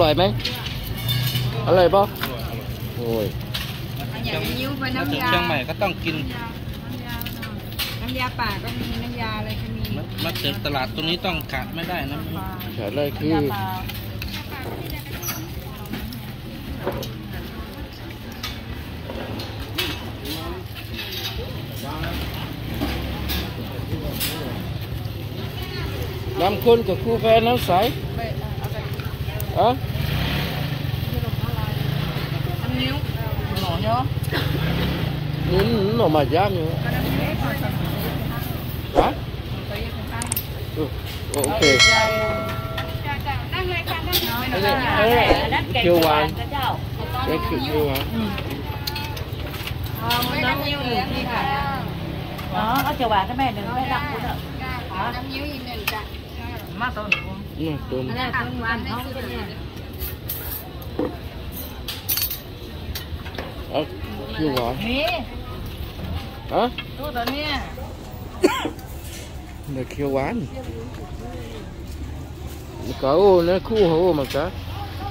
อร่อยไหม อร่อยปะ โอ้ย มาถึงเชียงใหม่ก็ต้องกิน น้ำยาป่าก็มี น้ำยาอะไรก็มี มาถึงตลาดตรงนี้ต้องขาดไม่ได้นะ ขาดอะไรคือ น้ำข้นกับกาแฟน้ำใส อะ น้ำเงี้ยว นี่มันออกมาย่างอยู่ ฮะ โอเค เขียวหวาน เขียวหวาน เอาน้ำเงี้ยวหนึ่งที่ค่ะ อ๋อ เอาเขียวหวานให้แม่หนึ่ง แม่รักคุณอะ น้ำเงี้ยวอีกหนึ่งจ้ะ มาต้น อืม ต้น อันนี้ค่ะ หวานที่สุดเลย เอาเขียวหวาน นี่ ฮะ ตู้ตัวเนี้ย Nor qiu waanc. Gaux naaiv kuv houc mangc gaax.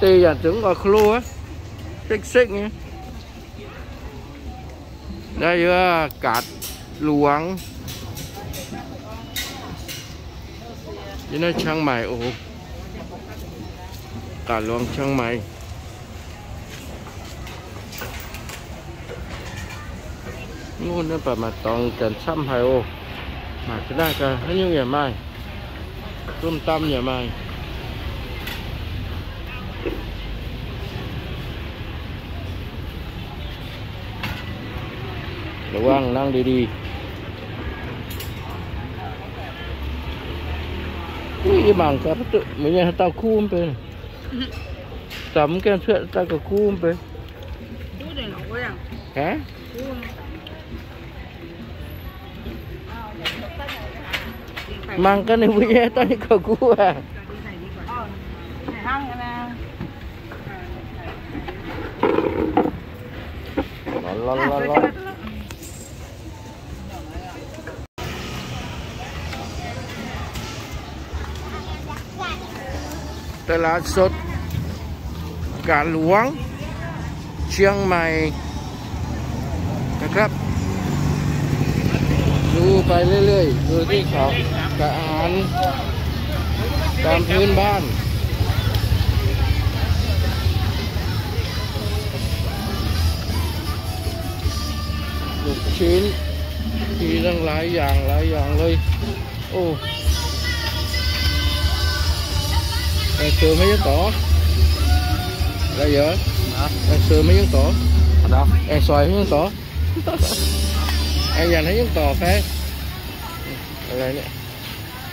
Deix yaac zungv oix klo aqv. Sekv-sekv nyei. Naaiv yie gaatc luangx. Yie naaiv Chiang Mai oc. Gaatc luangx Chiang Mai. Ngongh naaiv baac maaih dorngx janx camv haic oc. Maaih ga'naaiv gaax, haaix nyungc yaac maaih. Zomh dam yaac maaih. La'wangh nangv deix dih. Yie mangc gaax, mv nyei haaix dauh kuv mv bei. Zaux mv gaengh cuotv daaih gauh kuv mv bei. Haaix? Mangc gaax ninh mbuo nyei daaih ninh gauh kuv aqv. Taux laaix sotv Gaax Luangx, Chiang Maiนะครับ ดูไปเรื่อยๆ ดูที่เขา กับอาหารตามพื้นบ้าน ลูกชิ้น มีตั้งหลายอย่างหลายอย่างเลย Ồ. Ê, sửa mấy giấy tỏ. Là giờ. Hả? Ê, sửa mấy giấy tỏ. Ở đâu? Ê, xoài mấy giấy tỏ. Ê, dành mấy giấy tỏ phải. Ở đây nè.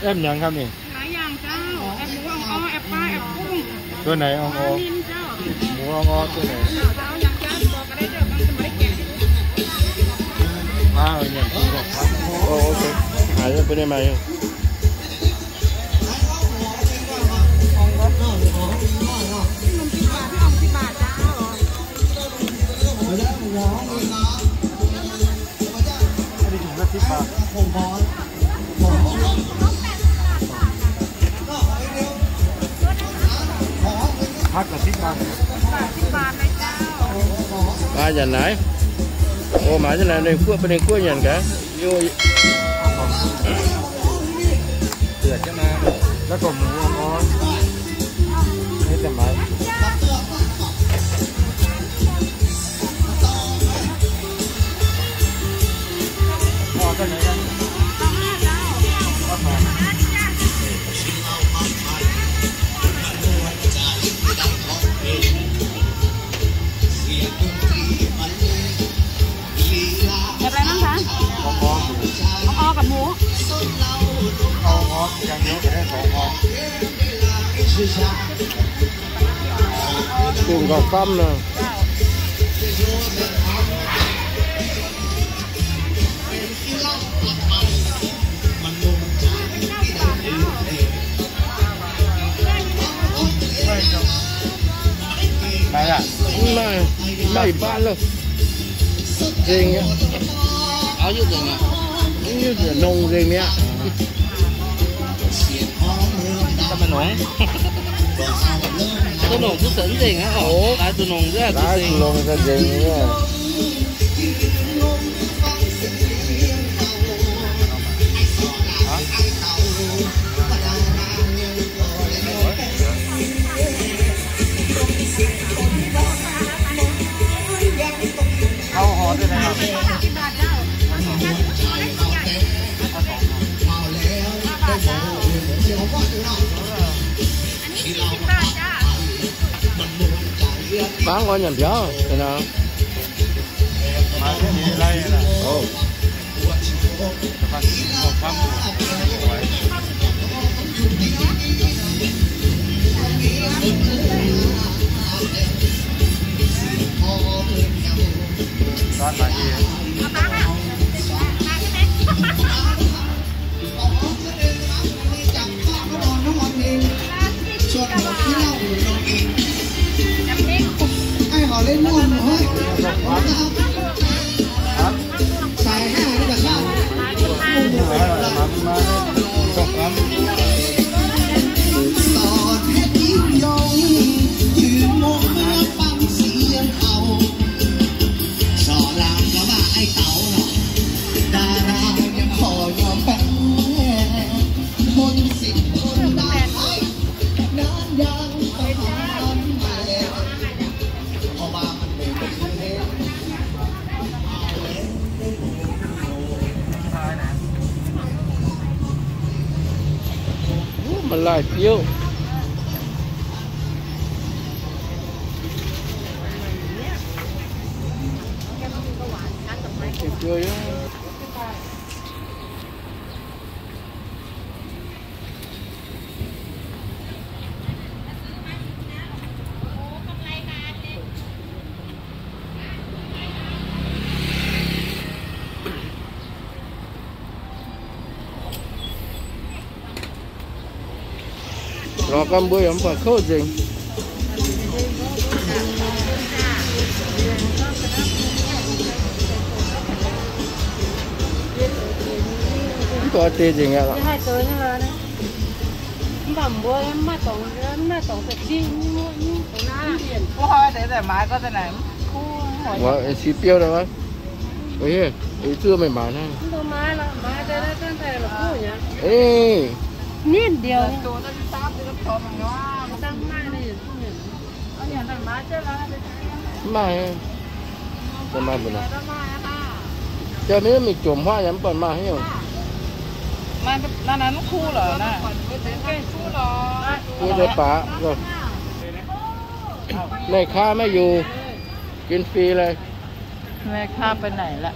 Em nhận không nhỉ? Hả, dành cháu. Em mua ong o, em ba, em cũng. Cái này ong o. Ba ninh cháu. Mua ong o cái này. Cháu dành cháu, có cái đấy được, con xin mấy cái. Má ơi, nhận không được. Ồ, ok. Hãy lên bên đây mày. Hắc là xíp ba. Ba dàn nãy. Ồ, mà thế này, Ninh Quốc, bên Ninh Quốc nhận cả. Vô. Tuyệt chứ mà. Nó còn mù ngon. Thế tao mày. Nhập lại mắm hả? Không có. Không có cặp mũ. Không có, chẳng nhớ cái đấy không có. Cùng gọt tâm nè. Mày à? Mày, mày bán luôn. Ding á. Áo yứt rồi nè. Yứt rồi nông ding á. Sao mày nổi? Zuqc nongc duqv nzengc aqv. Laaix zuqc nongc, laaix zuqc nongc nzengc nyei. Mangc nqoi nyanc mbiauv. Mv maaih laaih biouv. Lorz gau mbuo yaac mv buatc kouv nzengc. Mv buatc deix nzengc aqv. Mv baac mbuo mv maaih dorngx, mv maaih dorngx da'zinh. Mbuo hnoi deix maaiz gorngv daaih naaic, si biouv daaih wuov. Ih zuov meih maaiz naaiv. Ninh ndiouh. Mv maaih. Jaa mingh jomc huaav yaac mv baac maaih haaix nyungc. Kuv deix baac. Meih kaa maiv yungz, ginv fri lai. แม่ค้าไปไหนละ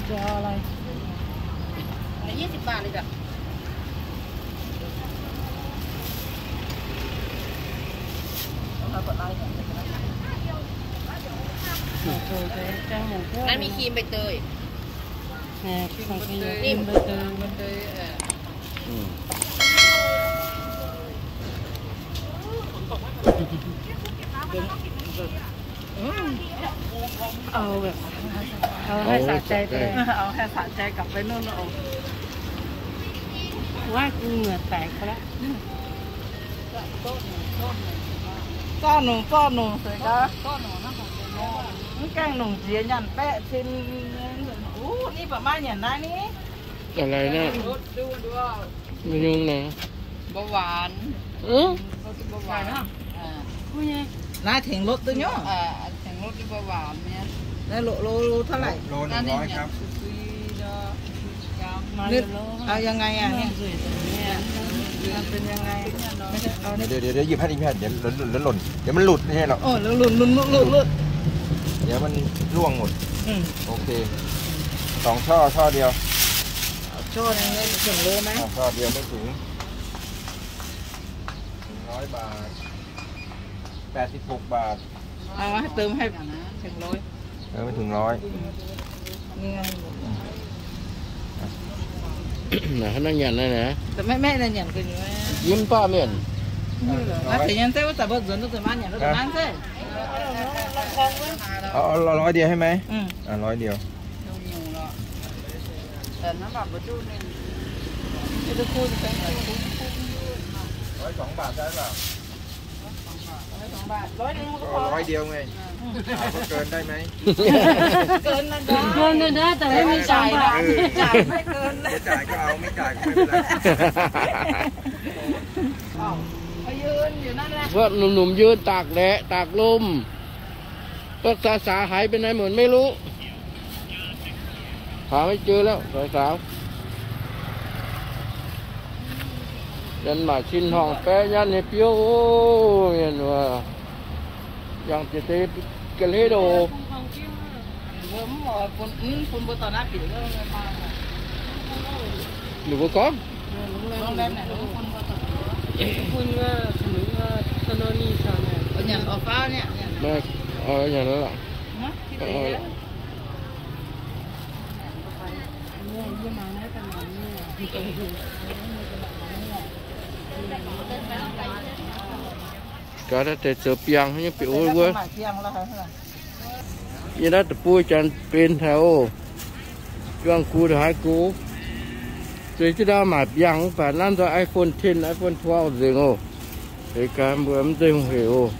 จะเอาอะไร ยี่สิบบาทเลยจ้ะ นั่นมีครีมใบเตย ครีมใบเตย ครีมใบเตย เออ เอาแบบ เอาให้สะใจไปเลย เอาให้สะใจกลับไปนู่น เอา ว่ากูเหงื่อแตกไปแล้ว Zorqv nongc, zorqv nongc se gaax. Mv gaengh nongc nziex nyanc baeqc cin. Uv, ni baac maaih nyanc naaiv ni. Ih nyungc naaic. Naaiv tengx lotv duqv nyungc. Naaiv lotv, lotv หนึ่งร้อย ครับ เอายังไงอ่ะเนี่ย มันเป็นยังไง ไม่ใช่ เอา เดี๋ยว เดี๋ยว เดี๋ยวหยิบให้ หยิบให้ เดี๋ยว เดี๋ยวหล่น เดี๋ยวมันหลุด ไม่ใช่หรอก เออ หลุด หลุด หลุด หลุด เดี๋ยวมันร่วงหมด อืม โอเค สองช่อ ช่อเดียว ช่อหนึ่งไม่ถึงโลไหม อ่ะ ช่อเดียวไม่ถึง หนึ่งร้อย บาท แปดสิบหก บาท เอาให้เติมให้ถึงร้อย เออ ไม่ถึงร้อย นี่ไง Naaiv hnangv nyanc naaiv naaic. Mv baac mienh. Naaiv tengx nyanc zeiv wuov zanc mbuo zuqc maanc nyanc wuov zanc naaiv zeiv. เอา เอาร้อยเดียวใช่ไหม อืม อ่ะ ร้อยเดียว แต่น้ำหมักบ่ดูหนึ่ง ร้อยสองบาทได้เปล่า ร้อยเดียวไง ถามว่าเกินได้ไหม เกินนะได้ เกินนะได้ แต่ไม่มีสองบาท จ่ายไม่เกิน จะจ่ายก็เอา ไม่จ่ายก็ไม่เป็นไร เขายืนอยู่นั่นแหละ พวกหนุ่มๆยืนตากแดดตากลม พวกสาวๆหายไปไหนหมดไม่รู้ หาไม่เจอแล้วสาวๆ Yiem maaih sin hnongh baeqv nyatv nyei biouv, mienh wuov, yangh jiex deix ga'hletv oc. Ninh mbuo gorngv, nyanc la'lauc. Gaax daaih zoux biangh nyei bieqc wuov. Yie naaiv deic-bung janx benx haic oc. Juangc gux ndongc haaix gux, zueiz jienv ndau maaic biangh mv baac nanv nzoih iPhone ten, iPhone twelve nzengc oc. Deix gaax mbuo mv zeiz hungh hec oc.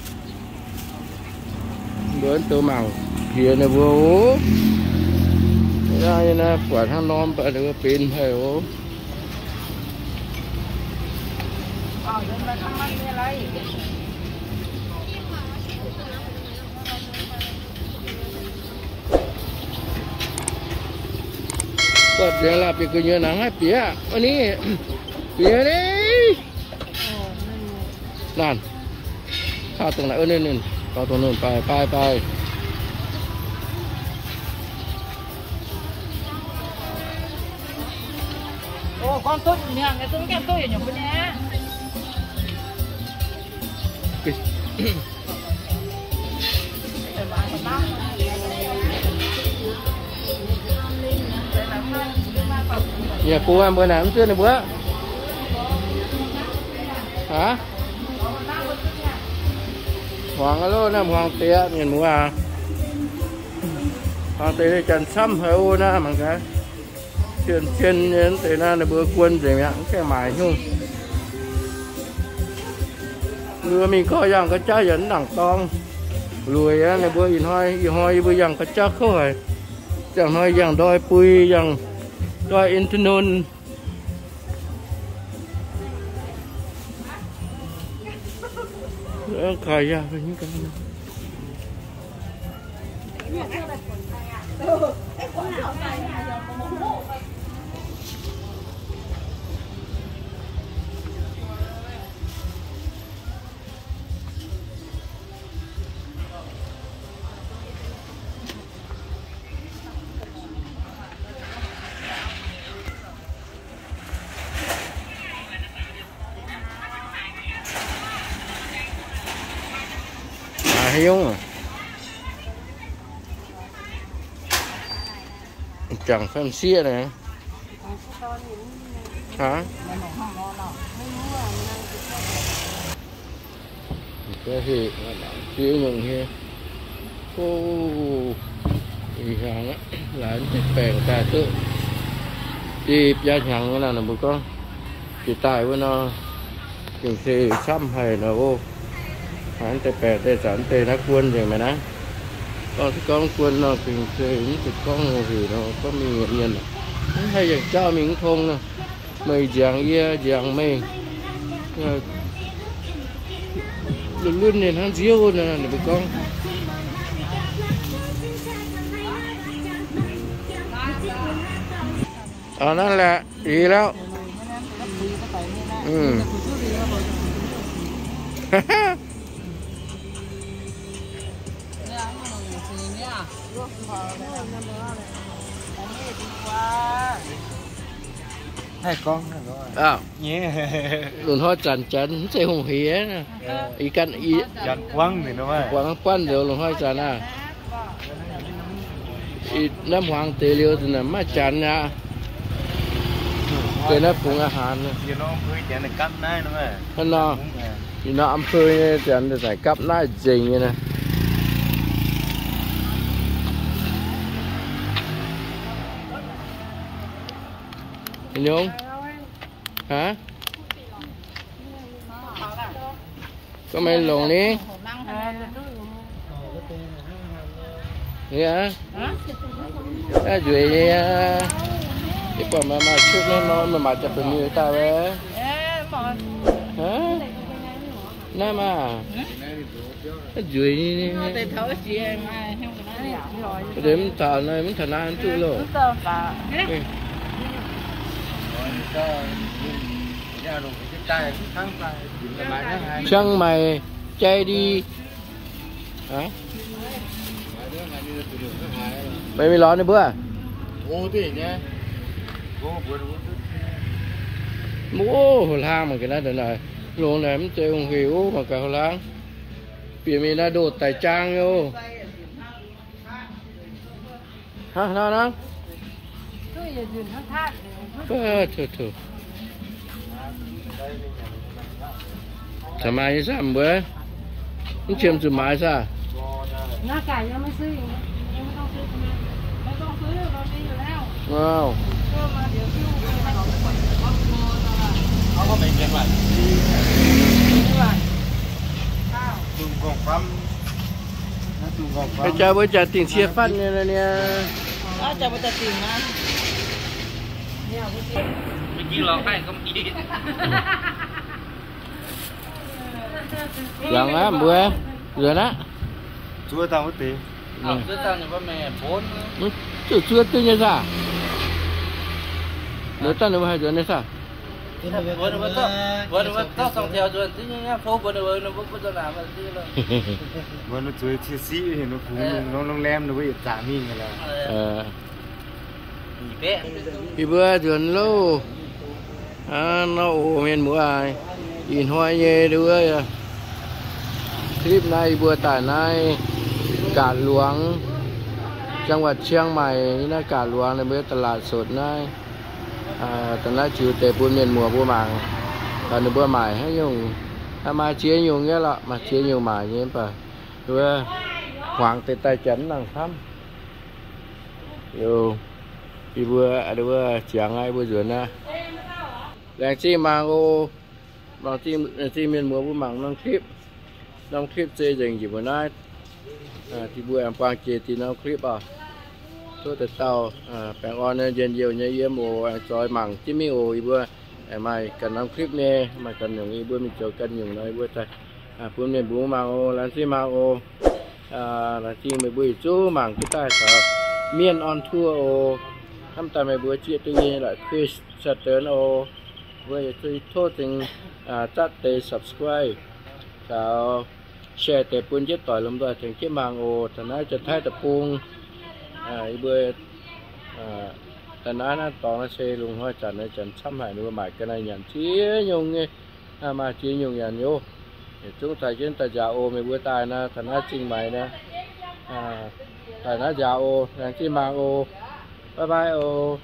Mbuo mv zoux mangc piex ninh mbuo oc. Naaiv buatc hnangv norm mv baac ninh mbuo benx haic oc. Buatc nzengc laaix bieqc gu'nyuoz nangc haaix bieqc wuov ni, bieqc ni. Naanc, taux dongh naaic, ninh, ninh, taux dongh ninh, ไป ไป ไป. Yie bun mbuo naaic mv zuov ninh mbuo. Aav, hmuangx loh, naaiv hmuangx deix aqv, mienh muoz aac. Hmuangx deix janx camv haic oc naaiv mangc gaax. Cien-cien nyei deix naaiv ninh mbuo guon nzengc mi'aqv, mv gaengh maaic nyungc. Ninh mbuo mingh gorx yangh ga'jauv yaac mv nangc dorng. Lueic aqv, ninh mbuo ih hnoi, ih hnoi yie mbuo yangh ga'jauv kouv haic. Ziangh hnoi yangh ndoi bui, yangh ndoi อินทนนท์. Haaix nyungc, jangx fam sieqv naaic. Aav, fiev nyungc nyei. O, ih hnyangx aqv, laaix deix baengc daaih duqv biaa hnyangx naaic, ninh mbuo gorngv jiex daaih wuov nor, gengh se camv haic nor oc. Haaix deix baengc daaih zanc deix naaiv guon nzengc maiv naaiv. Gorngv se gorngv guon nor, gengh se mv zuqc gorngv heuc nor, gorngv mingh mienh mv haih yangh jauv mingh mv tong nor. Meih nziangx yie, nziangx meih. Lunx-lunx ninh hnangv nziouv nor, ninh mbuo gorngv. Aa, naaiv laeh, liuz lauh. Aa, lungh hnoi zanc janx mv zeiz hungh hec. Ih ganh, ih buangv nzioux lungh hnoi zanc aqv. Ih naaiv hmuangx deix liuz mv maaih janx aqv. Deix naaiv bungx อาหาร hnangv nor. Ih norm อำเภอ nyei janx daaih gapv naaiv nzengc nyei naaiv. Nyungc. Aa, gorngv meih longc ni. Aa, naaiv nzueic nyei aqv. Yie buatc maaih maaih cuotv naaiv nor, meih maaic jaa-banh miuh daaih wuov. Naaiv maah. Naaiv nzueic nyei. Mv taux naaiv, mv taux naaiv mv duqv loh. Chiang Mai jai di. Meih mingh lorz ninh mbuo. Mv, hlo hlang mangc gaax naaiv, longx naaic mv zeiz ong-hec, mangc gaax hlo hlang. Bieqc mingh naaiv ndoh daic jaang nyei oc. Hnangv, hnangv, hnangv. Taux maaiz nyei saah mbuo? Mv qiemx zuqc maaiz saah? Jaa mbuo jaax dingc cie fatv nyei niaa. Jangx aqv mbuo, nzuonx aqv. Zuqc zuov duqv nyei saah? Nzuonx daaih ninh mbuo haih nzuonx nyei saah? Mbuo zueiz cie siqv heuc ninh kungx nongh lem ninh mbuo yietc zangc mingh lorqc. Yie mbuo nzuonx loh. Aa, nor oc mienh muoz, ih hnoi nyei wuov clip naaiv yie mbuo daaih naaiv Gaax Luangz, จังหวัดเชียงใหม่ naaiv Gaax Luangz ninh mbuo ตลาดสด naaiv. Da'naaiv ziux deix bun mienh muoz mbuo mangc, ninh mbuo maaic haaix nyungc, maaih ziex nyungc nyei lorqc, maaih ziex nyungc maaic nyei mv baac wuov hmuangx deix daaih janx mv nangc camv. Yie mbuo, yie mbuo ziangx aqv, yie mbuo nzuonx aqv. Laengz zingh mangc oc. Laengz zingh mienh muoz mbuo mangc norm clip. Norm clip se nzengc njiec mbuo naaiv. Dinh mbuo aengx buangh jiex dinh norm clip oc. Tov deix dauh baengh orn njien-youh nyei yiem oc, aengx zoix mangc jienv mingh oc. Yie mbuo aengx maaih ganh norm clip nyei, maaih ganh nyungc yie mbuo mingh zoux ganh nyungc nor yie mbuo daaih bun mienh mbuo mangc oc. Laengz zingh mangc oc. Laengz zingh meih mbuo yietc zungv mangc jienv daaih caux Mienh on Tour oc. Hnamv daaih meih mbuo zieqv duqv nyei la'kuih caux deix oc. Mbuo yietc zungv tov cingx zatv deix subscribe caux share deix bun jienv doic lomh nzoih tengx jienv mangc oc. Taux naaiv Janx-Taiv deic-bung, yie mbuo daaih naaiv naaiv dorngx naaiv se lungh hnoi zanc naaiv janx camv haic, ninh mbuo maaic ga'naaiv nyanc ziex nyungc nyei. Maaih ziex nyungc nyanc nyei oc. Yietc zungv taaih jienv daaih nziaaux oc. Meih mbuo daaih naaiv taux naaiv Zingh Maix naaiv, daaih naaiv nziaaux oc. Laengz zingh mangc oc. Bye bye oc.